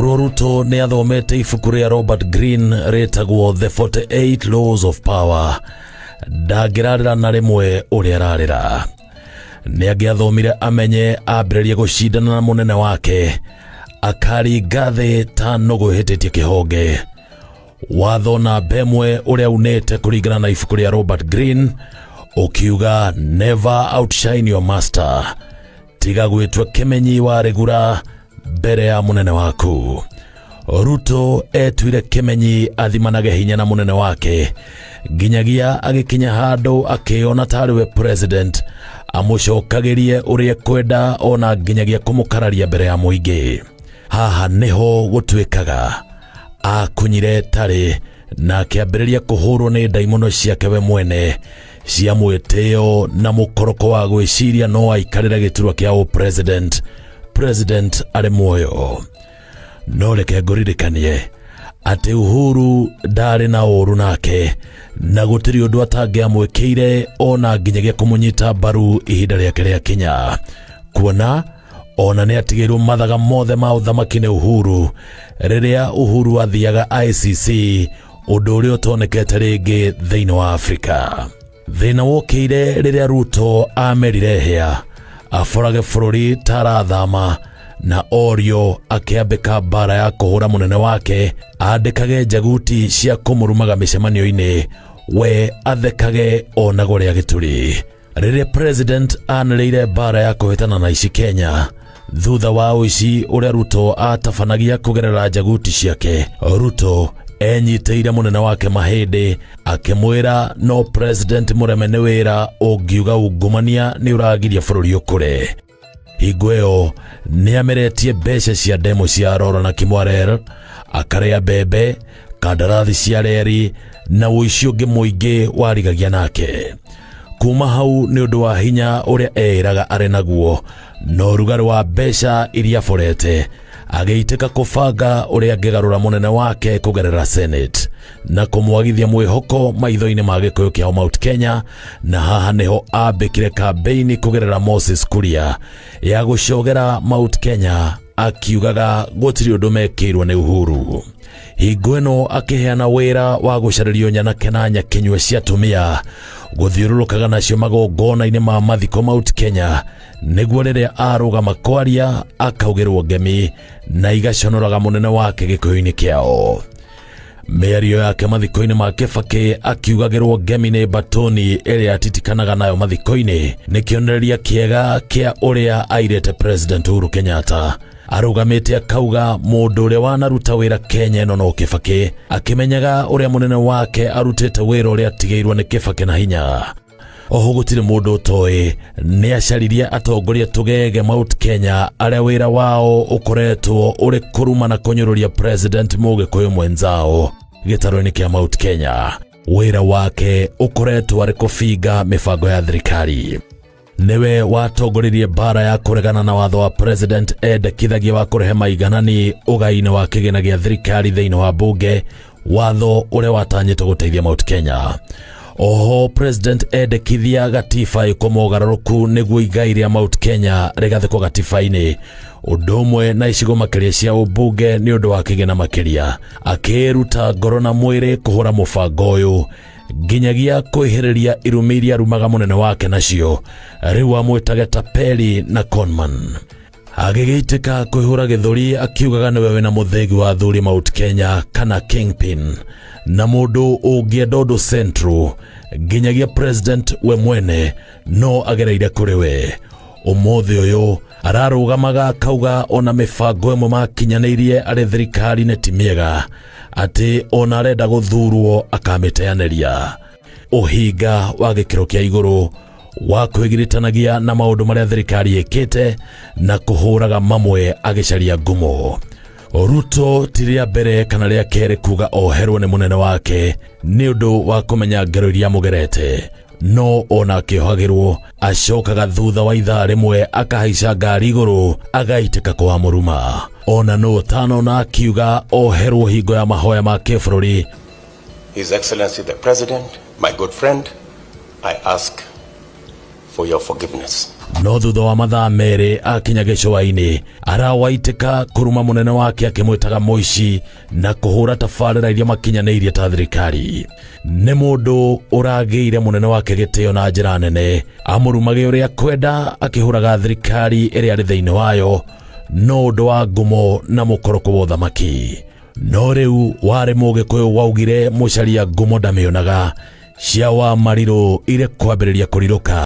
Korwo Ruto nĩ athomete ibuku rĩa Robert Greene rĩtagwo The 48 Laws of Power, ndangĩrarĩra na rĩmwe ũrĩa ararĩra. Nĩ angĩathomire amenye ambĩrĩrie gũcindana na mũnene wake akaringa thĩ ta nũgũ ĩhĩtĩtie kĩhonge. Watho namba ĩmwe ũrĩa unĩte kũringana na ibuku rĩa Robert Greene ũkiuga, "Never outshine your master." Tiga gwĩtua kĩmenyi wa rĩgura mbere ya mũnene waku. Ruto etuire kĩmenyi athimanage hinya na mũnene wake nginyagia agĩkinya handũ akĩona tarĩ we president amũcokagĩrie ũrĩa kwenda, ona nginyagia kũmũkararia mbere ya mũingĩ. Haha nĩho gũtuĩkaga akunyire tarĩ na akĩambĩrĩria kũhũrwo nĩ ndaimono ciake we mwene cia mwĩtĩo na mũkoroko wa gwĩciria no aikarĩre gĩturwa kĩa ũ president arĩ muoyo. No reke ngũririkanie atĩ Uhuru ndarĩ na ũru nake na gũtirĩ ũndũ atangĩamwĩkĩire, ona nginyagia kũmũnyita mbaru ihinda rĩake rĩakinya, kuona ona nĩ atigĩirwo mathaga mothe ma ũthamaki nĩ Uhuru rĩrĩa Uhuru athiaga ICC, ũndũ ũrĩa ũtonekete rĩngĩ thĩinĩ wa Afrika. Thĩna wokĩire rĩrĩa Ruto amerire hĩa aborage bũrũri ta arathama na orio akĩambĩka mbara ya kũhũra mũnene wake, andĩkage njaguti cia kũmũrumaga mĩcemanio-inĩ, we athekage onagwo rĩa gĩturi. Rĩrĩa president anĩrĩire mbara ya kũhĩtana na ici Kenya thutha wa ũici ũrĩa Ruto atabanagia kũgerera njaguti ciake, Ruto enyitĩire mũnene wake mahĩndĩ akĩmwĩra no president mũreme nĩ wĩra ũngiuga ungumania nĩ ũragiria bũrũri ũkũre. Hingo ĩyo nĩ ameretie mbeca cia ndemo cia Arora na Kimwarer, akarĩa mbembe, kandarathi cia reri na ũici ũngĩ mũingĩ warigagia nake. Kuma hau, nĩ ũndũ wa hinya ũrĩa eĩraga arĩ naguo na ũrugarĩ wa mbeca iria borete, agĩitĩka kũbanga ũrĩa angĩgarũra mũnene wake kũgerera Senate na kũmwagithia mwĩhoko maitho-inĩ ma gĩkũyũ kĩa Mount Kenya. Na haha nĩho ambĩkire kambeini kũgerera Moses Kuria ya gũcogera Mount Kenya, akiugaga gũtirĩ ũndũ mekĩirwo nĩ Uhuru. Hingo ĩno akĩheana wĩra wa gũcarĩrio nyanake na nyakinyua cia atumia gũthiũrũrũkaga nacio magongona-inĩ ma mathiko Mount Kenya, nĩguo rĩrĩa arũgama kwaria akaugĩrwo ngemi na igaconoraga mũnene wake gĩkũyũ-inĩ kĩao. Mĩario yake mathiko-inĩ ma Kĩbakĩ akiugagĩrwo ngemi nĩ batoni ĩrĩa atitikanaga nayo mathiko-inĩ nĩ kĩonereria kĩega kĩa ũrĩa airĩte President Uhuru Kenyatta. Arũgamĩte akauga mũndũ ũrĩa wanaruta wĩra Kenya ĩno no Kĩbakĩ, akĩmenyaga ũrĩa mũnene wake arutĩte wĩra ũrĩa atigĩirwo nĩ Kĩbakĩ na hinya. Oho gũtirĩ mũndũ ũtoĩ nĩ acaririe atongoria tũgege Mount Kenya arĩa wĩra wao ũkoretwo ũrĩ kũruma na kũnyũrũria president mũgĩkũyũ mwenzao gĩtarũ-inĩ kĩa Mount Kenya. Wĩra wake ũkoretwo arĩ kũbinga mĩbango ya thirikari. Nĩwe watongoririe mbara ya kũregana na watho wa president endekithagia wa kũrehe maiganani ũgai-inĩ wa kĩgĩna gĩa thirikari thĩinĩ wa bunge, watho ũrĩa watanyĩtwo gũteithia Mount Kenya. Oho president endekithia gatiba ĩkwo mogarũrũku nĩguo igai rĩa Mount Kenya rĩgathĩkwo gatiba-inĩ ũndũ ũmwe na icigo makĩria cia ũmbunge nĩ ũndũ wa kĩgĩna makĩria, akĩĩruta ngoro na mwĩrĩ kũhũra mũbango ũyũ nginyagia kwĩhĩrĩria irumi iria arumaga mũnene wake nacio, rĩu amwĩtage tapeli na conman. Agĩgĩitĩka kwĩhũra gĩthũri akiugaga nĩwe wĩna mũthĩgi wa athuri Mount Kenya kana kingpin na mũndũ ũngĩenda ũndũ central nginyagia president we mwene no agereire kũrĩ we. Ũmũthĩ ũyũ ararũgamaga akauga ona mĩbango ĩmwe makinyanĩirie arĩ thirikari-inĩ ti mĩega, atĩ ona arenda gũthurwo akamĩteanĩria. Ũhinga wa gĩkĩro kĩa igũrũ wa kwĩgiritanagia na maũndũ marĩa thirikari ĩkĩte na kũhũraga mamwe agĩcaria ngumo. Ruto ti rĩa mbere kana rĩa kerĩ kuga oherwo nĩ mũnene wake nĩ ũndũ wa kũmenya ngero iria amũgerete, no ona akĩohagĩrwo acokaga thutha wa ithaa rĩmwe akahaica ngari igũrũ agaitĩka kwa mũruma. Ona no tanona akiuga oherwo hingo ya mahoya ma kĩbũrũri. His Excellency the President, my good friend, I ask for your forgiveness. No thutha wa mathaa 2 akinya gĩcũa-inĩ arawaitĩka kũruma mũnene wake akĩmwĩtaga mũici na kũhũra tabarĩra iria makinyanĩirie ta thirikari. Nĩ mũndũ ũragĩire mũnene wake gĩtĩo na njĩra nene, amũrumage ũrĩa kwenda akĩhũraga thirikari ĩrĩa arĩ thĩinĩ wayo no ũndũ wa ngumo na mũkoroko wa ũthamaki. No rĩu warĩ mũgĩkũyũ waugire mũcaria ngumo ndamĩonaga, cia wa marirũ irĩ kwambĩrĩria kũrirũka.